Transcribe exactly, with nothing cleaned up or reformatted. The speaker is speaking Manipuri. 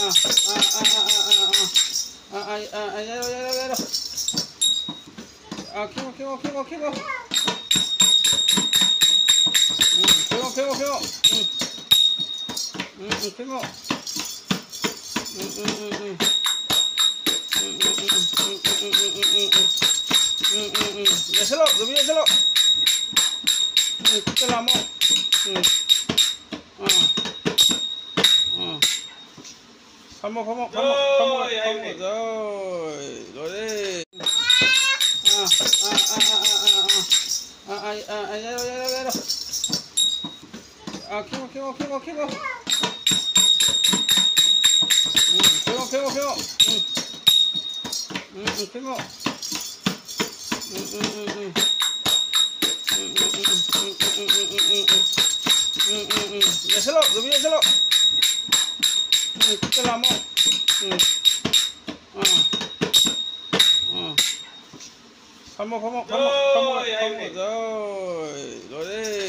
ꯑꯥ, ꯑꯥ, ꯑꯥ, ꯑꯥ, ꯑꯥ, ꯑꯥ, ꯑꯥ, ꯑꯥ, ꯑꯥ, ꯑꯥ, ꯌꯥꯔꯣ, ꯌꯥꯔꯣ, ꯌꯥꯔꯣ꯫ ꯑꯥ, ꯈꯤꯃꯣ, ꯈꯤꯃꯣ, ꯈꯤꯃꯣ, ꯈꯤꯃꯣ꯫ ꯎꯝ, ꯈꯤꯃꯣ, ꯈꯤꯃꯣ, ꯈꯤꯃꯣ꯫ ꯎꯝ꯫ ꯎꯝ, ꯎꯝ, ꯈꯤꯃꯣ꯫ ꯎꯝ, ꯎꯝ, ꯎꯝ, ꯎꯝ꯫ ꯎꯝ, ꯎꯝ, ꯎꯝ, ꯎꯝ, ꯎꯝ, ꯎꯝ, ꯎꯝ, ꯎꯝ, ꯎꯝ, ꯎꯝ, ꯎꯝ꯫ ꯎꯝ, ꯎꯝ, ꯎꯝ꯫ ꯌꯦꯡꯁꯤꯜꯂꯣ, ꯔꯨꯕꯤ, ꯌꯦꯡꯁꯤꯜꯂꯣ꯫ ꯎꯝ, ꯈꯨꯠꯇ ꯂꯥꯝꯃꯣ꯫ ꯎꯝ꯫ ꯑꯥ꯫ ꯑꯥ꯫ ꯐꯝꯃꯣ, ꯐꯝꯃꯣ, ꯐꯝꯃꯣ, ꯐꯝꯃꯣ, ꯖꯣꯏ ꯐꯝꯃꯣ, ꯍꯥꯏꯕꯅꯦ꯫ ꯖꯣꯏ꯫ ꯂꯣꯏꯔꯦ꯫ ꯑꯥ, ꯑꯥ, ꯑꯥ, ꯑꯥ, ꯑꯥ, ꯑꯥ, ꯑꯥ꯫ ꯑꯥ, ꯑꯥ, ꯑꯥ, ꯑꯥ, ꯌꯥꯔꯣ, ꯌꯥꯔꯣ, ꯌꯥꯔꯣ꯫ ꯑꯥ, ꯈꯤꯃꯣ, ꯈꯤꯃꯣ, ꯈꯤꯃꯣ, ꯈꯤꯃꯣ꯫ ꯎꯝ, ꯈꯤꯃꯣ, ꯈꯤꯃꯣ, ꯈꯤꯃꯣ꯫ ꯎꯝ꯫ ꯎꯝ, ꯎꯝ, ꯈꯤꯃꯣ꯫ ꯎꯝ, ꯎꯝ, ꯎꯝ, ꯎꯝ꯫ ꯎꯝ, ꯎꯝ, ꯎꯝ, ꯎꯝ꯫ ꯎꯝ, ꯎꯝ, ꯎꯝ, ꯎꯝ, ꯎꯝ, ꯎꯝ꯫ ꯎꯝ, ꯎꯝ, ꯎꯝ꯫ ꯌꯦꯡꯁꯤꯜꯂꯣ, ꯔꯨꯕꯤ, ꯌꯦꯡꯁꯤꯜꯂꯣ꯫ ꯎꯝ, ꯈꯨꯠꯇ ꯂꯥꯝꯃꯣ꯫ ꯎꯝ꯫ ꯑꯥ꯫ ꯑꯥ꯫ ꯐꯝꯃꯣ, ꯐꯝꯃꯣ, ꯐꯝꯃꯣ, ꯐꯝꯃꯣ, ꯖꯣꯏ ꯐꯝꯃꯣ, ꯍꯥꯏꯕꯅꯦ꯫ ꯖꯣꯏ꯫ ꯂꯣꯏꯔꯦ꯫